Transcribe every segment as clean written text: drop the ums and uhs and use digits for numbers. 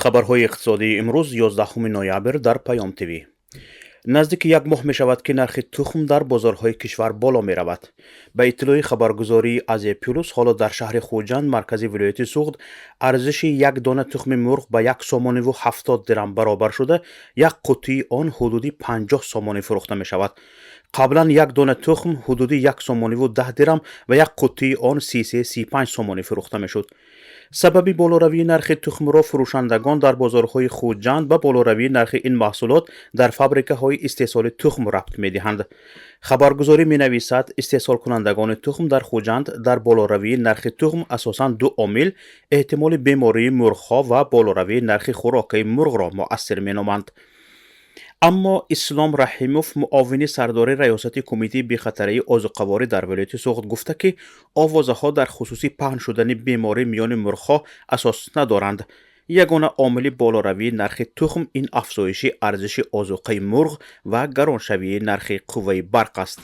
Хабарҳои иқтисодии имрӯз, 11 ноябр, дар Паём ТВ. Наздики як моҳ мешавад, ки нархи тухм дар бозорҳои кишвар боло меравад. Ба иттилои хабаргузории Азия Плюс, ҳоло дар шаҳри Хуҷанд, маркази вилояти Суғд, арзиши як дона тухми мурғ ба 1 сомониву 70 дирам баробар шуда, як қуттии он ҳудуди 50 сомонӣ фурӯхта мешавад. Қаблан як дона тухм ҳудуди 1 сомониву 10 дирам ва як қуттии он 33-35 сомонӣ фурӯхта мешуд. Сабаби болоравии нархи тухмро фурӯшандагон дар бозорҳои Хуҷанд ба болоравии нархи ин маҳсулот дар фабрикаҳои истеҳсоли тухм рабт медиҳанд. Хабаргузорӣ менависад, истеҳсолкунандагони тухм дар Хуҷанд дар болоравии нархи тухм асосан ду омил: эҳтимоли бемории мурғҳо ва болоравии нархи хӯрокаи мурғро муассир меноманд. Аммо Ислом Раҳимов, муовини сардори раёсати кумитаи бехатарии озуқаворӣ дар вилояти Суғд, гуфта, ки овозаҳо дар хусуси паҳн шудани беморӣ миёни мурғҳо асос надоранд. Ягона омили болоравии нархи тухм ин афзоиши арзиши озуқаи мурғ ва гароншавии нархи қувваи барқ аст.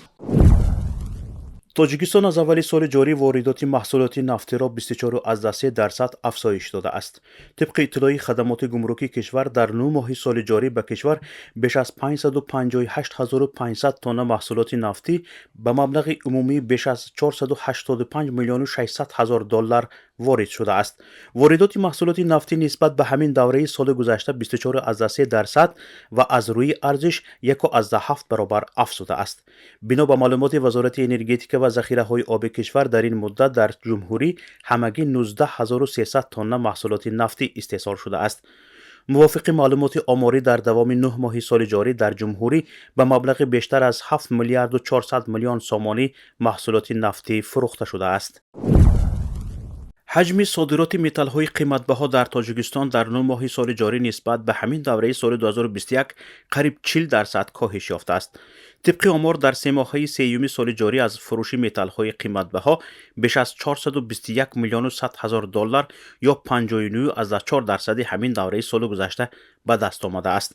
Тоҷикистон аз аввали соли ҷорӣ воридоти маҳсулоти нафтиро 24,3% афзоиш додааст. Тибқи иттилои хадамоти гумрукии кишвар, дар 9 моҳи соли ҷорӣ ба кишвар беш аз 558 500 тонна маҳсулоти нафтӣ ба маблағи умумии беш аз 485 миллиону 600 ҳазор доллар ворид шудааст. Воридоти маҳсулоти нафтӣ нисбат ба ҳамин давраи соли гузашта 24,3% ва аз рӯи арзиш 1,7 баробар афзудааст. Бино ба маълумоти Вазорати энергетика ва захираҳои оби кишвар, дар ин муддат дар ҷумҳурӣ ҳамагӣ 19 300 тонна маҳсулоти нафтӣ истеҳсол шудааст. Мувофиқи маълумоти оморӣ, дар давоми 9 моҳи соли ҷорӣ дар ҷумҳурӣ ба маблағи бештар аз 7 миллиарду 400 миллион сомонӣ маҳсулоти нафтӣ фурӯхта шудааст. Ҳаҷми содироти металлҳои қиматбаҳо дар Тоҷикистон дар 9 моҳи соли ҷорӣ нисбат ба ҳамин давраи соли 2021 қариб 40% коҳиш ёфтааст. Тибқи омор, дар семоҳаи сеюми соли ҷорӣ аз фурӯши металлҳои қиматбаҳо беш аз 421 миллиону 100 ҳазор доллар ё 59,4%-и ҳамин давраи соли гузашта ба даст омадааст.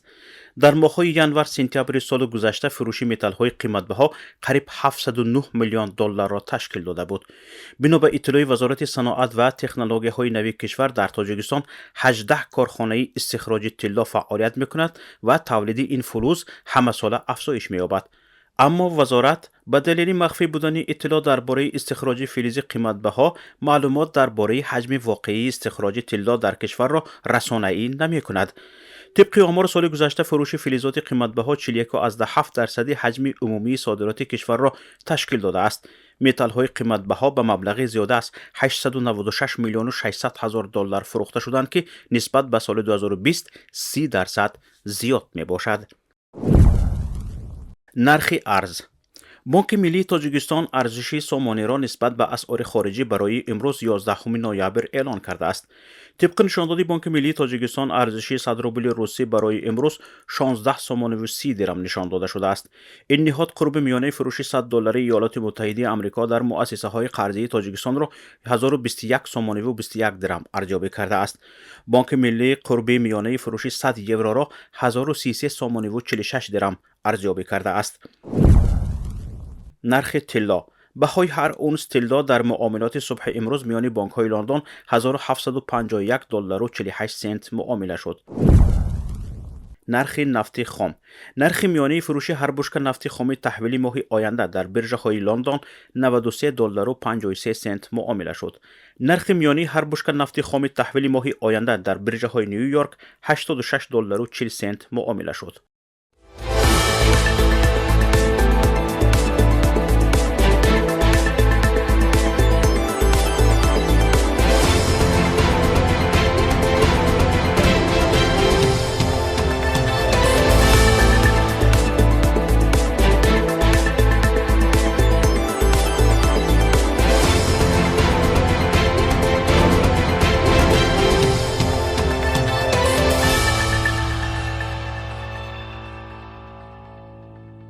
Дар моҳҳои январ сентябри соли гузашта фурӯши металлҳои қиматбаҳо қариб 709 миллион долларро ташкил дода буд. Бино ба иттилои Вазорати саноат ва технологияҳои нави кишвар, дар Тоҷикистон 18 корхонаи истихроҷи тилло фаъолият мекунад ва тавлиди ин фулуз ҳамасола афзоиш меёбад. Аммо вазорат ба далели махфӣ будани иттилоъ дар бораи истихроҷи филизи қиматбаҳо, маълумот дар бораи ҳаҷми воқеии истихроҷи тилло дар кишварро расонаӣ намекунад. Тибқи омор, соли гузашта фурӯши филизоти қиматбаҳо 41,7%-и ҳаҷми умумии содироти кишварро ташкил додааст. Металлҳои қиматбаҳо ба маблағи зиёда аз 896 миллиону 600 ҳазор доллар фурӯхта шуданд, ки нисбат ба соли 2020 30% зиёд мебошад. Нархи арз. Бонки миллии Тоҷикистон арзиши сомониро нисбат ба асъори хориҷӣ барои имрӯз, 11 ноябр, эълон кардааст. Тибқи нишондоди Бонки миллии Тоҷикистон, арзиши 100 рубли русӣ барои имрӯз 16 сомониву 30 дирам нишон дода шудааст. Ин ниҳод қурби миёнаи фурӯши 100 доллари Иёлоти Муттаҳидаи Амрико дар муассисаҳои қарзии Тоҷикистонро 1021 сомониву 21 дирам арзёбӣ кардааст. Бонки миллӣ қурби миёнаи фурӯши 100 евроро 1033 сомониву 46 дирам арзёбӣ кардааст. Нархи тилло. Баҳои ҳар унс тилло дар муомилоти субҳи имрӯз миёни бонкҳои Лондон 1751 доллару 48 сент муомила шуд. Нархи нафти хом. Нархи миёнаи фурӯши ҳар бушка нафти хоми таҳвили моҳи оянда дар биржаҳои Лондон 93 доллару 53 сент муомила шуд. Нархи миёнаи ҳар бушка нафти хоми таҳвили моҳи оянда дар биржаҳои Ню Йорк 86 доллару 40 сент муомила шуд.